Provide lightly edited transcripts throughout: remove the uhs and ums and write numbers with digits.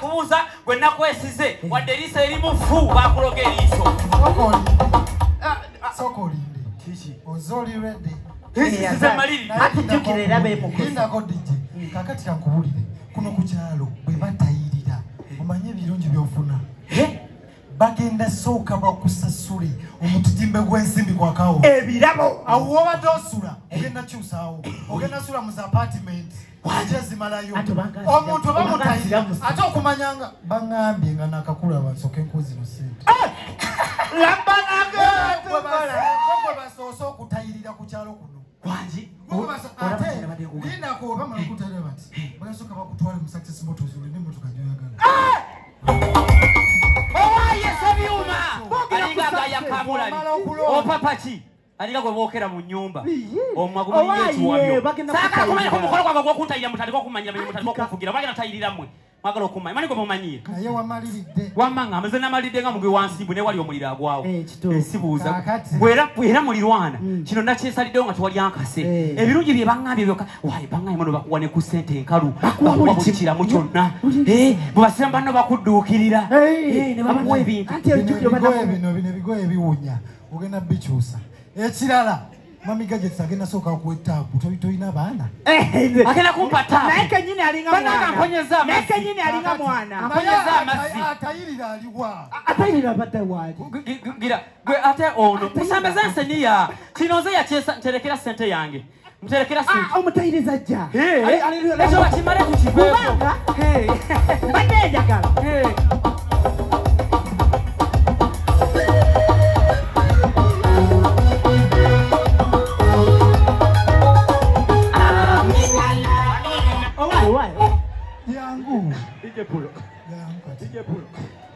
kubuuza gwe nakwesize wadde eriiso erimu ffu bakuloga eriiso. Sooka olinde. Oze oli ready. Ati jjukira era beemukoze. Lindako DJ. Kaakati kankubulire kuno ku kyalo bwe batayirira omanye ebirungi by'ofuna. Bagenda sooka bakusasule omutitimbe gw'ensimbi kwakawo. Ebirabo. Awo w'obadde osula ogenda kyusaawo. Ogenda sula mu apartment. Wajezimalayo. Omuntu bamutayirira ate okumanyanga baŋŋambye nga nakakulaba nsooke nkuwe zino ssente. Gwe basoose okutayirira ku kyalo kuno. Wangi? Ate lindako bamala okutayirira bati bagasooka bakutwale mu Success Motors olina emmotoka gy'oyagala. Owaye Ssebyuma! Alinga agayakamulali. Opapa ki? Alinga gwe bookera mu nnyumba. Omumwa gumulinga ekiwabyo. Saagala kumanya ku mukolo gwange ogw'okuntayirira mutandike okumanyira mutandike okunfugira. Bagenda tayirira mmwe. Mwagala okumanya. Manyi gwe mumanyiire. Naye wamaliridde. Wamma nga nze namaliridde nga mugwi wa nsimbu ne wali omuliro agwawo. Sibuuza. Era mulirwana. Kino nakyesaliddewo nga tewali ankase. Ebirungi bye baŋŋambye byokka. Waayi baŋŋambye muno bakuwa ne ku ssente enkalu. Bakuwa buli kiramu kyonna. Bwe basiramu banno bakudduukirira. Ne bakuwa ebintu. Bino ebigoye biwunya. Ogenda bikyusa. Ekirala Mami Gadgets agenda sooka akuwa ettaapu tolina baana. Agenda kumpa ttaapu. Naye kennyini alinga mwana. Naye kennyini alinga mwana. Amponyeza amazzi. Atayirira aliwa. Atayirira abadde waali. Gira gwe ate ono musambeze enseniya. Kino nze yakyesa nterekera ssente yange. Nterekera ssente. Omutayiriza ajja. Ekyo bakimale ku kiveeko. Kubanga mbadde njagala.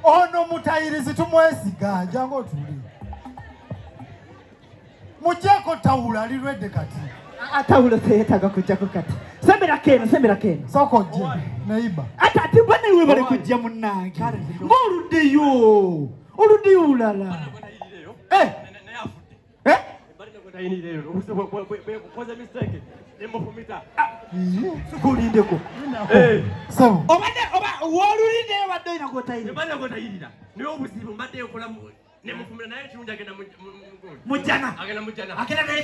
Ono mutayirizi tumwesiga jangu otuli. Mujjeko tawula ali ready kati. Atawula teyeetaaga kujjako kati. Sembera keno, sembera keno. Sooka ojje neighbor. Ate ate bana iwe bali kujja munnange. Ng'oluddeyo. Oluddeyo olulala. Sukulindeko. Obadde oba w'oluliddeyo obadde olina gw'otayirira. Mbadde gw'otayirira. Naye obuzibu mbadde nkola ne mufumira naye ekirungi agenda mujjana. Agenda mujjana. Agenda naye.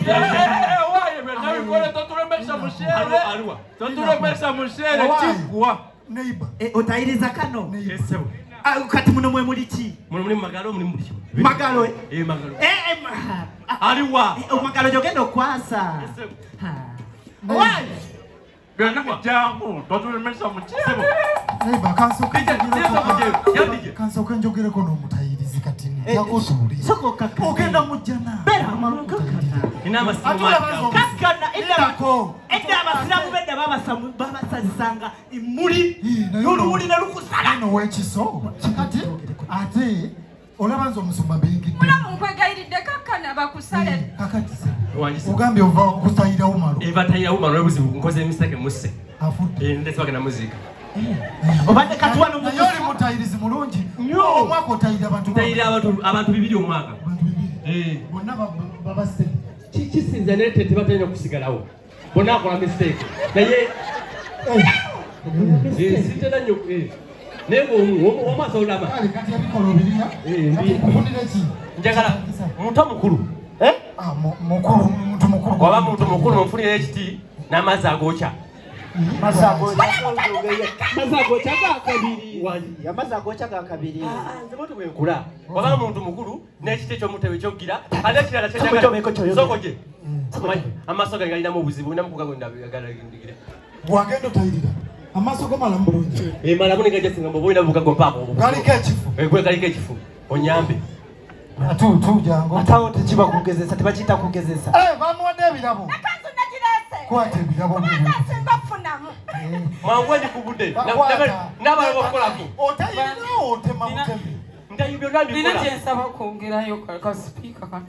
Waaye nabikola totulemesa mushere. Totulemesa mushere kigwa. Neighbor. Otayiriza kano. Esebo. Kati muno mwe muli ki? Muno muli magalo muli muli. Magalo. Magalo. Aliwa. Magalo gy'ogenda okwasa. Esebo. Why? Jangu totulemesa mushere. Neighbor kansooke njogereko n'omutayirizi katini. Jangu otuule. Ogenda mujjana. Beera kakkana. Edda abasiraamu bedda babasazisanga emmuli n'oluwuli ne lukusala. Eno w'ekiso kati ate olaba nze omusumba mbiyingidde. Mulamu nkwegayiridde kakkana bakusale. Kakati ogambye ova okutayirawo malo. Batayirawo malo obuzibu nkoze mistake musse. Afudde. Ndetse bagenda muziika. Obadde kati wano naye oli mutayirizi mulungi. Omwaka otayirira abantu. Ntayirira abantu bibiri omwaka. Abantu bibiri. Bonna babasse. Kisinza naye tebatalina kusigalawo. Bonna akola mistake. Naye sitera nnyo naye omu asobola. Kale kati ebikola obirina. Kati nkufunire ki? Njagala muntu omukulu. Mukulu muntu mukulu. Waba muntu mukulu munfunire ekiti n'amazzi agookya. Amazzi agookya ga kabiri. Amazzi agookya ga kabiri. Nze bw'otyo bwe nkula. Waba muntu mukulu n'ekiti eky'omutebe ekyogira ate ekirala kyenjagala. Sooka ojje. Amaaso gange galinamu obuzibu ninamu kugagondagira. Bw'agenda otayirira amaaso go malamu bulungi. Malamu ne gajja singa oba olina bugago mpaako. Galiko ekifu. Gwe galiko ekifu. Onyambe. Atu jangu. Ate awo tekiba kugezesa tebakiyita kugezesa. Bamuwadde ebirabo. Nakanzu nagireese. Kwata ebirabo. Kubanga nsinga okufunamu. Mangu ndi ku budde. N'abalala bakukolako. Otayirira otema butemi. Nina kye nsaba okwongerayo ka sipiika kano.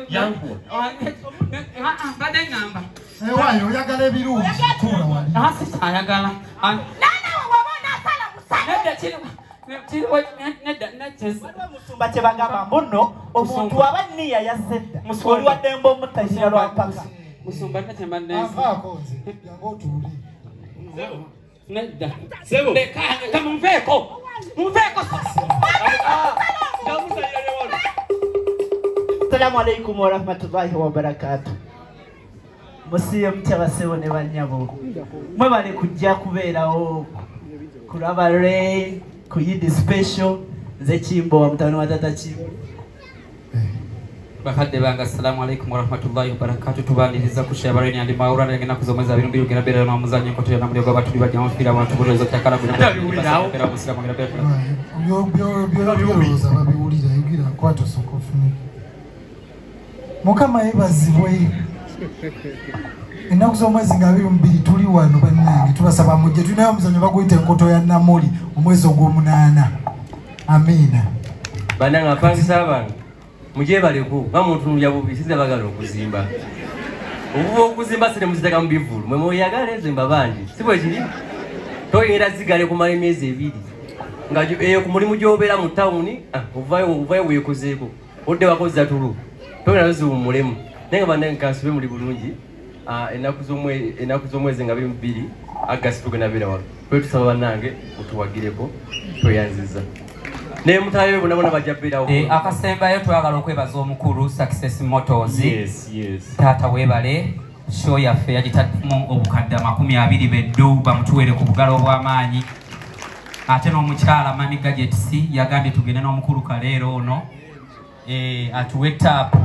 Yangu. Mbadde ŋŋamba. Waayo oyagala ebirungi tuula wali. Sikyayagala. Naawe waba onaasala musale. Nedda Waliwo musumba kye bagamba mbu nno omuntu aba nniya yazze dda oli wa ddembe omutayirira lwa mpaka. Musumba nina kye mbadde nsaba. Avaako nze jangu otuule. Nedda. Leka kamunveeko. Munveeko. Munveeko. Assalamu alaikum warahmatullahi wabarakatuh. Musiye mutya bassebo ne bannyabo. Mwebale kujja kubeerawo kulaba Ray ku Eid special. Nze Kimbo wa mutano wa tata Kimbo. Bakadde bange assalamu alaikum warahmatullahi wabarakatuh. Tubaniriza ku Shabareni andi Maura ngena kuzomeza bino mbiri gena beera n'omuzannyo enkoto ya namulyo gw'abatuli bajja omupiira abantu bulezo kyakala bino beera omusiraamu ngena beera. Byolowooza babiwulira yogera kwata osooka ofune. Mukama yeebazibwe. Ennaku z'omwezi nga 22 tuli wano bannange tubasaba mujje tulinayo omuzannyo baguyita enkoto ya Namuli omwezi ogw'omunaana. Amiina. Bannange apangisa bange mugyebaleku nga muntunulya bubi sinza bagala okuzimba. Okuva okuzimba sente muziteeka mu bivvulu mwe mweyagala ezo mbabangi si bwe kiri? Toyingira zigale kumala emyezi ebiri nga eyo ku mulimu gy'obeera mu tawuni ovayo weekozeeko odde wakozza tulu toyina ziwummulemu. Naye nga bannange kansube muli bulungi. Ennaku z'omwezi nga 22 August tugenda beera wano. Twe tusaba bannange mutuwagireko tweyanziza. Ne mutayo bonna bonna bajja beerawo. Akasembayo twagala okwebaza omukulu Success Motors. Yes, yes. Taata weebale show yaffe yagitaddemu obukadde 20 beddu bamutuweere ku bugalo obw'amaanyi. Ate n'omukyala Mami Gadgets yagambye tugende n'omukulu Kaleero ono atuwe taapu.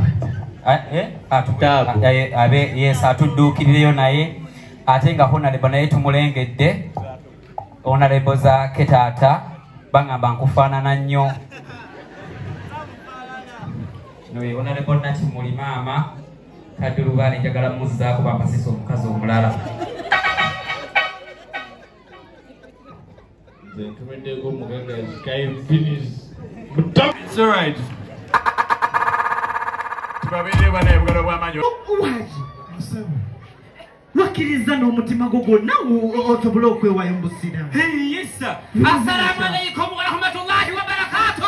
Yes, atudduukirireyo naye ate nga Honorable naye tumulengedde. Honorable Zaake taata bangamba nkufaanana nnyo. Noye Honorable Nakimuli maama Kadulubaale njagala muzzaako bampasisa omukazi omulala. Nze ntumiddeko omugagga It's all right. Tubabeere banaye bugalo bw'amaanyi. Wakkiriza n'omutima gwo gwonna osobole okwewaayo mu busiraamu. Yes. Assalamu alaikum warahmatullahi wabarakatuh.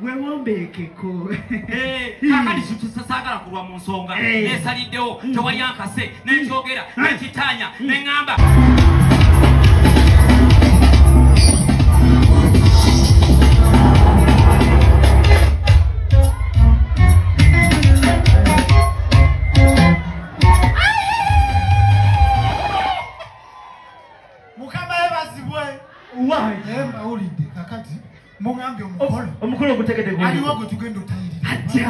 Weewombeekeko. Kakati saagala kulwa mu nsonga. Neesaliddewo tewali ankase nenkyogera nenkitanya neŋŋamba. Omukolo ogutegedde aliwo gwe tugenda otayirira. Ajja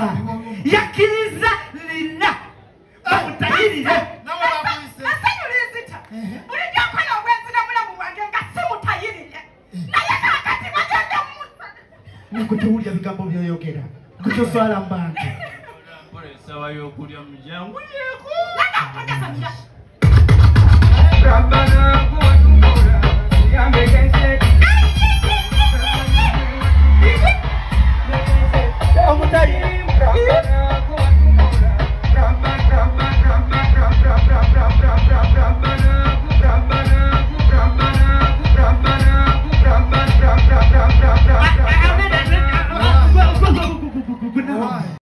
yakkiriza lina bamutayirire. Essanyu linzita. Bulijjo nkola obwenzi na mulamu bwange nga simutayirire. Naye kaakati bagenda mmusa. Nako tewulya bigambo by'oyogera. Kutoswala mu bantu. Mpola essaawa y'okulya mujangu yeeko. Nanga Rabbana kuwa tukola, yambe kense.